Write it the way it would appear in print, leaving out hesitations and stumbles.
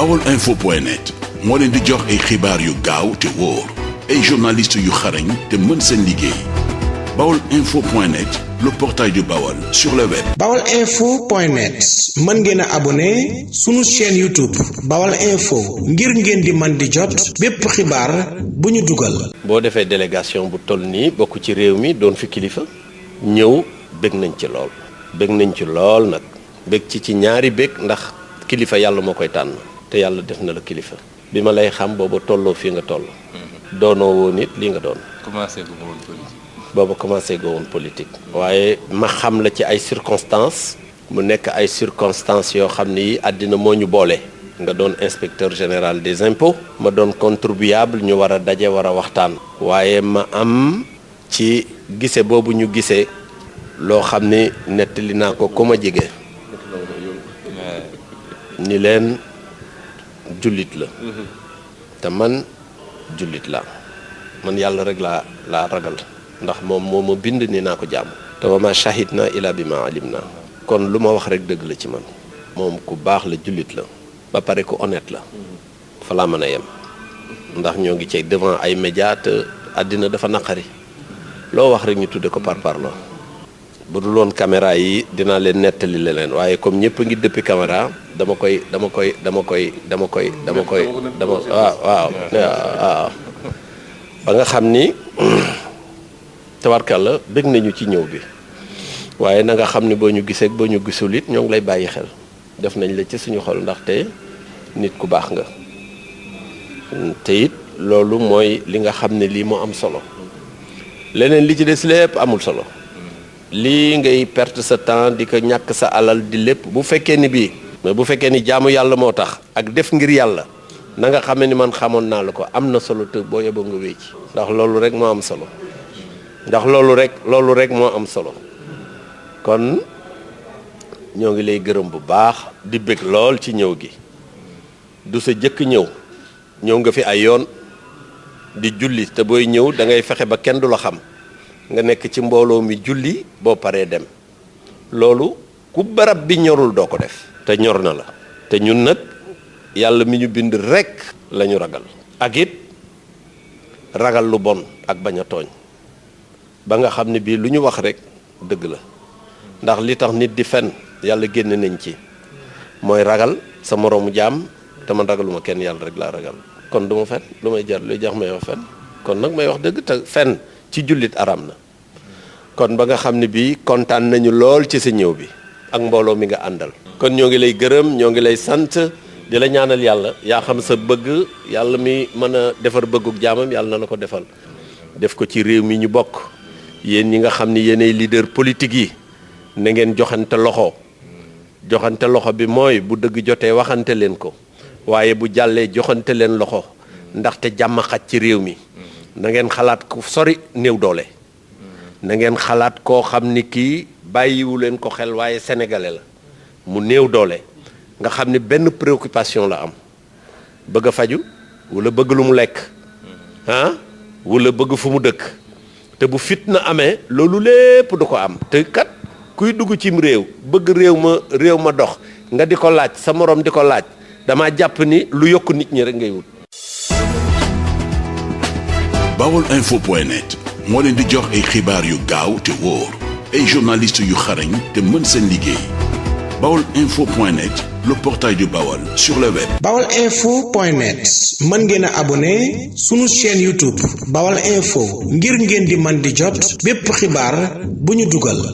baolinfo.net moo leen di jox ay xibaar yu gaaw te wóor ay journalistes yu xarañ te mën seen liggéey baolinfo.net le portail du Baol sur le web. baolinfo.net mën ngeen a abonné sunu chaîne YouTube Baol Info ngir ngeen di man di jot bépp xibaar bu ñu dugal. boo defee délégation bu toll nii bokk ci réew mi doon fi kilifa ñëw bëgg nañ ci lool. bëgg nañ ci lool nag bëgg ci ñaari bëgg ndax kilifa yàlla moo koy tànn te yàlla def na la kilifa. bi ma lay xam booba tolloo fii nga toll. doonoo woon it lii nga doon. commencé gu ma woon politique. booba commencé go woon politique. waaye ma xam la ci ay circonstances. mu nekk ay circonstances yoo xam ni àddina moo ñu boole. nga doon inspecteur général des impôts. ma doon contribuable ñu war a daje war a waxtaan. waaye ma am ci gise boobu ñu gisee loo xam ni nettali naa ko ku ma jege. ni leen jullit la. te man jullit la man yàlla rek laa ragal ndax moom moo ma bind ni naa ko jàmm. te wa ma shahid na ila bi ma alim na kon lu ma wax rek dëgg la ci man. moom ku baax la jullit la. ba pare ku honnête la. fa laa mën a yem. ndax ñoo ngi ci devant ay médias te àddina dafa naqari. loo wax rek ñu tudde ko par parloo. bu dul woon caméra yi dinaa leen nettali leneen waaye comme ñëpp a ngi dëppi caméra dama koy waaw ba nga xam ni tabarkàlla bëgg nañu ci ñëw bi waaye na nga xam ni boo ñu gisee boo ñu gisul it ñoo ngi lay bàyyi xel def nañ la ci suñu xol ndaxte nit ku baax nga te it loolu mooy li nga xam ne lii moo am solo leneen li ci des lépp amul solo. lii ngay perte sa temps di ko ñàkk sa alal di lépp bu fekkee ni bii mais bu fekkee ni jaamu yàlla moo tax ak def ngir yàlla na nga xamee ni man xamoon naa la ko am na solo te boo yeboo nga wéy ci ndax loolu rek moo am solo loolu rek moo am solo kon ñoo ngi lay gërëm bu baax di bëgg lool ci ñëw gi du sa jëkk ñëw nga fi ay yoon di julli te booy ñëw da ngay fexe ba kenn du la xam nga nekk ci mbooloo mi julli boo paree dem loolu ku barab bi ñorul doo ko def te ñor na la te ñun nag yàlla mi ñu bind rekk la ñu ragal ak it ragal lu bon ak bañ a tooñ ba nga xam ne bii lu ñu wax rekk dëgg la ndax li tax nit di fen yàlla génn nañ ci mooy ragal sa moroomu jaam te man ragaluma kenn yàlla rek laa ragal kon du ma fen lu may jar luy jax may wax fen kon nag may wax dëgg te fen ci jullit aram na kon ba nga xam ne bii kontaan nañu lool ci sa ñëw bi ak mbooloo mi nga àndal kon ñoo ngi lay gërëm ñoo ngi lay sant di la ñaanal yàlla yaa xam sa bëgg yàlla mi mën a defar bëgguk jaamam yàlla na la ko defal def ko ci réew mi ñu bokk yéen ñi nga xam ni yéenay leader politique yi na ngeen joxante loxo bi mooy bu dëgg jotee waxante leen ko waaye bu jàllee joxante leen loxo ndaxte jàmm xaj ci réew mi na ngeen xalaat ku sori néew doole na ngeen xalaat koo xam ni kii bàyyiwu leen ko xel waaye sénégalais la mu néew doole nga xam ni benn préoccupation la am bëgg a faju wala bëgg lu mu lekk wala bëgg fu mu dëkk te bu fitna amee loolu lépp du ko am te kat kuy dugg cim réew bëgg réew ma dox nga di ko laaj sa morom di ko laaj dama jàpp ni lu yokk nit ñi rek ngay wut. baolinfo.net moo leen di jox ay xibaar yu gaaw te wóor ay journalistes yu xarañ te mën seen liggéey baolinfo.net le portail du Baol sur le web. baolinfo.net mën ngeen a abonné sunu chaîne YouTube Baol Info ngir ngeen di man di jot bépp xibaar bu ñu dugal.